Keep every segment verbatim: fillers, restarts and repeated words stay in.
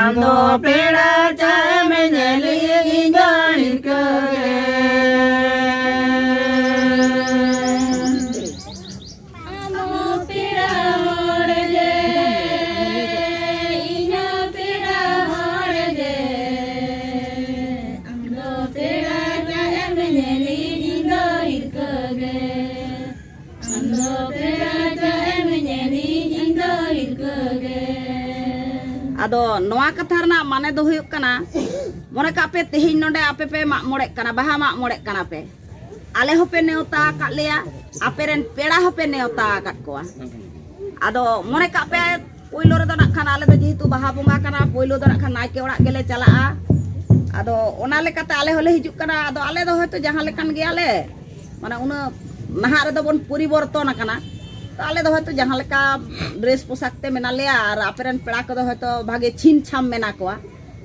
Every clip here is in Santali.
ᱟᱢ ᱫᱚ ᱯᱮᱲᱟ ᱪᱟᱜ ᱮᱢ ᱧᱮᱞᱤᱧ, ᱤᱧ ᱫᱚ ᱦᱤᱨᱠᱟᱹ ᱜᱮ᱾ ᱟᱢ ᱦᱚᱸ ᱯᱮᱲᱟ ᱦᱚᱲ ᱜᱮ, ᱤᱧ ᱦᱚᱸ ᱯᱮᱲᱟ ᱦᱚᱲ ᱜᱮ᱾ ᱟᱢ ᱫᱚ ᱯᱮᱲᱟ ᱪᱟᱜ ᱮᱢ ᱧᱮᱞᱤᱧ, ᱤᱧ ᱫᱚ ᱦᱤᱨᱠᱟᱹ ᱜᱮ᱾ ᱟᱢ ᱫᱚ ᱯᱮᱲᱟ ᱪᱟᱜ ᱮᱢ ᱧᱮᱞᱤᱧ, ᱤᱧ ᱫᱚ ᱦᱤᱨᱠᱟᱹ ᱜᱮ᱾ ᱟᱫᱚ ᱱᱚᱣᱟ ᱠᱟᱛᱷᱟ ᱨᱮᱱᱟᱜ ᱢᱟᱱᱮ ᱫᱚ ᱦᱩᱭᱩᱜ ᱠᱟᱱᱟ, ᱢᱚᱱᱮ ᱠᱟᱜ ᱯᱮ, ᱛᱮᱦᱮᱧ ᱱᱚᱰᱮ ᱟᱯᱮ ᱯᱮ ᱢᱟᱜ ᱢᱚᱬᱮᱜ ᱠᱟᱱᱟ, ᱵᱟᱦᱟ ᱢᱟᱜ ᱢᱚᱬᱮᱜ ᱠᱟᱱᱟ ᱯᱮ, ᱟᱞᱮ ᱦᱚᱸᱯᱮ ᱱᱮᱣᱛᱟ ᱟᱠᱟᱫ ᱞᱮᱭᱟ, ᱟᱯᱮ ᱨᱮᱱ ᱯᱮᱲᱟ ᱦᱚᱸᱯᱮ ᱱᱮᱣᱛᱟ ᱟᱠᱟᱫ ᱠᱚᱣᱟ᱾ ᱟᱫᱚ ᱢᱚᱱᱮ ᱠᱟᱜ ᱯᱮ, ᱯᱳᱭᱞᱳ ᱨᱮᱫᱚ ᱱᱟᱜ ᱠᱷᱟᱱ ᱟᱞᱮ ᱫᱚ ᱡᱮᱦᱮᱛᱩ ᱵᱟᱦᱟ ᱵᱚᱸᱜᱟ ᱠᱟᱱᱟ, ᱯᱳᱭᱞᱳ ᱫᱚ ᱱᱟᱜ ᱠᱷᱟᱱ ᱱᱟᱭᱠᱮ ᱚᱲᱟᱜ ᱜᱮᱞᱮ ᱪᱟᱞᱟᱜᱼᱟ᱾ ᱟᱫᱚ ᱚᱱᱟ ᱞᱮᱠᱟᱛᱮ ᱟᱞᱮ ᱦᱚᱸᱞᱮ ᱦᱤᱡᱩᱜ ᱠᱟᱱᱟ᱾ ᱟᱫᱚ ᱟᱞᱮ ᱫᱚ ᱦᱚᱭᱛᱳ ᱡᱟᱦᱟᱸ ᱞᱮᱠᱟᱱ ᱜᱮᱭᱟᱞᱮ, ᱢᱟᱱᱮ ᱩᱱᱟᱹᱜ ᱱᱟᱦᱟᱜ ᱨᱮᱫᱚ ᱵᱚᱱ ᱯᱚᱨᱤᱵᱚᱨᱛᱚᱱ ᱟᱠᱟᱱᱟ᱾ ᱛᱚ ᱟᱞᱮ ᱫᱚ ᱦᱚᱭᱛᱳ ᱡᱟᱦᱟᱸ ᱞᱮᱠᱟ ᱰᱨᱮᱥ ᱯᱳᱥᱟᱠ ᱛᱮ ᱢᱮᱱᱟᱜ ᱞᱮᱭᱟ, ᱟᱨ ᱟᱯᱮ ᱨᱮᱱ ᱯᱮᱲᱟ ᱠᱚᱫᱚ ᱦᱚᱭᱛᱳ ᱵᱷᱟᱜᱮ ᱪᱷᱤᱢ ᱪᱷᱟᱢ ᱢᱮᱱᱟᱜ ᱠᱚᱣᱟ᱾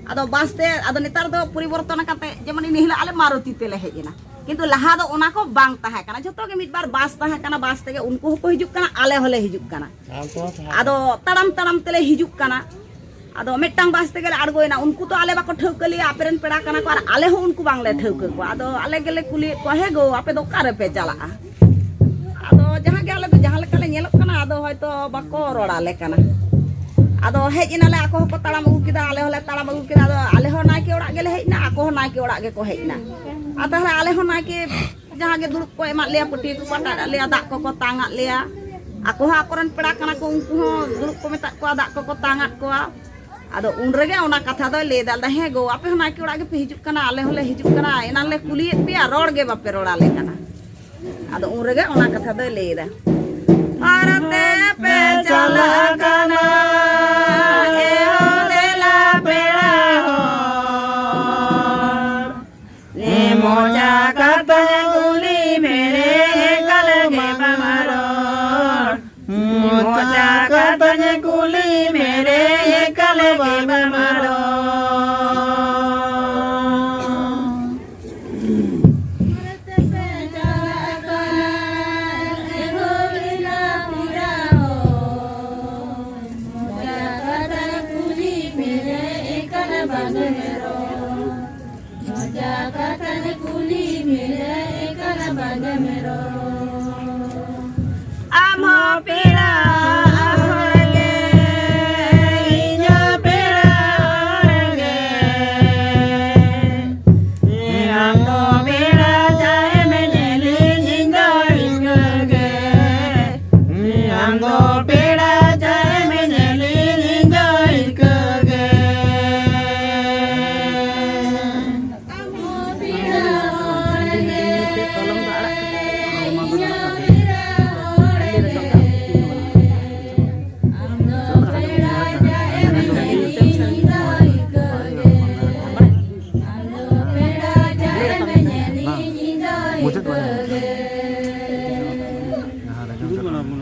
ᱟᱫᱚ ᱵᱟᱥ ᱛᱮ, ᱟᱫᱚ ᱱᱮᱛᱟᱨ ᱫᱚ ᱯᱚᱨᱤᱵᱚᱨᱛᱚᱱ ᱟᱠᱟᱱ ᱛᱮ, ᱡᱮᱢᱚᱱ ᱤᱱᱟᱹ ᱦᱤᱞᱳᱜ ᱟᱞᱮ ᱢᱟᱨᱩᱛᱤ ᱛᱮᱞᱮ ᱦᱮᱡ ᱮᱱᱟ, ᱠᱤᱱᱛᱩ ᱞᱟᱦᱟ ᱫᱚ ᱚᱱᱟ ᱠᱚ ᱵᱟᱝ ᱛᱟᱦᱮᱸ ᱠᱟᱱᱟ᱾ ᱡᱷᱚᱛᱚ ᱜᱮ ᱢᱤᱫ ᱵᱟᱨ ᱵᱟᱥ ᱛᱟᱦᱮᱸ ᱠᱟᱱᱟ, ᱵᱟᱥ ᱛᱮᱜᱮ ᱩᱱᱠᱩ ᱦᱚᱸᱠᱚ ᱦᱤᱡᱩᱜ ᱠᱟᱱᱟ, ᱟᱞᱮ ᱦᱚᱸᱞᱮ ᱦᱤᱡᱩᱜ ᱠᱟᱱᱟ᱾ ᱟᱫᱚ ᱛᱟᱲᱟᱢ ᱛᱟᱲᱟᱢ ᱛᱮᱞᱮ ᱦᱤᱡᱩᱜ ᱠᱟᱱᱟ᱾ ᱟᱫᱚ ᱢᱤᱫᱴᱟᱝ ᱵᱟᱥ ᱛᱮᱜᱮ ᱞᱮ ᱟᱬᱜᱚᱭᱮᱱᱟ᱾ ᱩᱱᱠᱩ ᱛᱚ ᱟᱞᱮ ᱵᱟᱠᱚ ᱴᱷᱟᱹᱣᱠᱟᱹ ᱞᱮᱭᱟ, ᱟᱯᱮ ᱨᱮᱱ ᱯᱮᱲᱟ ᱠᱟᱱᱟ ᱠᱚ, ᱟᱨ ᱟᱞᱮ ᱦᱚᱸ ᱩᱱᱠᱩ ᱵᱟᱝᱞᱮ ᱴᱷᱟᱹᱣᱠᱟᱹ ᱠᱚᱣᱟ᱾ ᱟᱫᱚ ᱟᱞᱮ ᱜᱮᱞᱮ ᱠᱩᱞᱤᱭᱮᱫ ᱠᱚᱣᱟ, "ᱦᱮᱸ ᱜᱳ, ᱟᱯᱮ ᱫᱚ ᱚᱠᱟ ᱨᱮᱯᱮ ᱪᱟᱞᱟᱜᱼᱟ?" ᱟᱫᱚ ᱡᱟᱦᱟᱸ ᱜᱮ ᱟᱞᱮ ᱫᱚ ᱡᱟᱦᱟᱸ ᱞᱮᱠᱟ ᱞᱮ ᱧᱮᱞᱚᱜ ᱠᱟᱱᱟ, ᱟᱫᱚ ᱦᱚᱭᱛᱚ ᱵᱟᱠᱚ ᱨᱚᱲ ᱟᱞᱮ ᱠᱟᱱᱟ᱾ ᱟᱫᱚ ᱦᱮᱡ ᱮᱱᱟᱞᱮ, ᱟᱠᱚ ᱦᱚᱸᱠᱚ ᱛᱟᱲᱟᱢ ᱟᱹᱜᱩ ᱠᱮᱫᱟ, ᱟᱞᱮ ᱦᱚᱸᱞᱮ ᱛᱟᱲᱟᱢ ᱟᱹᱜᱩ ᱠᱮᱫᱟ᱾ ᱟᱫᱚ ᱟᱞᱮ ᱦᱚᱸ ᱱᱟᱭᱠᱮ ᱚᱲᱟᱜ ᱜᱮᱞᱮ ᱦᱮᱡ ᱮᱱᱟ, ᱟᱠᱚ ᱦᱚᱸ ᱱᱟᱭᱠᱮ ᱚᱲᱟᱜ ᱜᱮᱠᱚ ᱦᱮᱡ ᱮᱱᱟ᱾ ᱟᱨ ᱛᱟᱦᱞᱮ ᱟᱞᱮ ᱦᱚᱸ ᱱᱟᱭᱠᱮ ᱡᱟᱦᱟᱸ ᱜᱮ ᱫᱩᱲᱩᱵ ᱠᱚ ᱮᱢᱟᱫ ᱞᱮᱭᱟ, ᱯᱟᱹᱴᱤᱭᱟᱹ ᱠᱚᱠᱚ ᱟᱴᱟᱫ ᱞᱮᱭᱟ, ᱫᱟᱜ ᱠᱚᱠᱚ ᱛᱟᱝ ᱟᱫ ᱞᱮᱭᱟ᱾ ᱟᱠᱚ ᱦᱚᱸ ᱟᱠᱚᱨᱮᱱ ᱯᱮᱲᱟ ᱠᱟᱱᱟ ᱠᱚ, ᱩᱱᱠᱩ ᱦᱚᱸ ᱫᱩᱲᱩᱵ ᱠᱚ ᱢᱮᱛᱟᱫ ᱠᱚᱣᱟ, ᱫᱟᱜ ᱠᱚᱠᱚ ᱛᱟᱝ ᱟᱫ ᱠᱚᱣᱟ᱾ ᱟᱫᱚ ᱩᱱ ᱨᱮᱜᱮ ᱚᱱᱟ ᱠᱟᱛᱷᱟ ᱫᱚᱭ ᱞᱟᱹᱭ ᱮᱫᱟ, ᱞᱟᱹᱭᱫᱟ, "ᱦᱮᱸ ᱜᱳ, ᱟᱯᱮ ᱦᱚᱸ ᱱᱟᱭᱠᱮ ᱚᱲᱟᱜ ᱜᱮᱯᱮ ᱦᱤᱡᱩᱜ ᱠᱟᱱᱟ, ᱟᱞᱮ ᱦᱚᱸᱞᱮ ᱦᱤᱡᱩᱜ ᱠᱟᱱᱟ, ᱮᱱᱟᱱ ᱞᱮ ᱠᱩᱞᱤᱭᱮᱫ ᱯᱮᱭᱟ, ᱨᱚᱲ ᱜᱮ ᱵᱟᱯᱮ ᱨᱚᱲ ᱟᱞᱮ ᱠᱟᱱᱟ᱾" ᱟᱫᱚ ᱩᱱ ᱨᱮᱜᱮ ᱚᱱᱟ ᱠᱟᱛᱷᱟ ᱫᱚᱭ ᱞᱟᱹᱭ ᱮᱫᱟ, "ᱚᱠᱟᱨᱮ ᱯᱮ ᱪᱟᱞᱟᱜ ᱠᱟᱱᱟ, ᱮ ᱦᱚ ᱫᱮᱞᱟ ᱯᱮᱲᱟ ᱦᱚᱲ?" ᱱᱮ ᱢᱚᱪᱟ ᱠᱟᱛᱷᱟ ᱠᱩᱞᱤ ᱢᱮᱨᱮ ᱮᱠᱟᱞ ᱜᱮ ᱵᱟᱢ ᱨᱚᱲ᱾ ᱢᱚᱪᱟ ᱠᱟᱛᱷᱟ ᱠᱩᱞᱤ ᱢᱮᱨᱮ ᱮᱠᱟᱞ ᱜᱮ ᱵᱟᱢ ᱨᱚᱲ᱾ ᱡᱟ ᱠᱟᱛᱷᱟ ᱞᱮ ᱠᱩᱞᱤ ᱢᱮᱞᱮ ᱮᱠᱟᱞᱟ ᱵᱟᱸᱫᱟ ᱢᱮᱨᱚᱢ᱾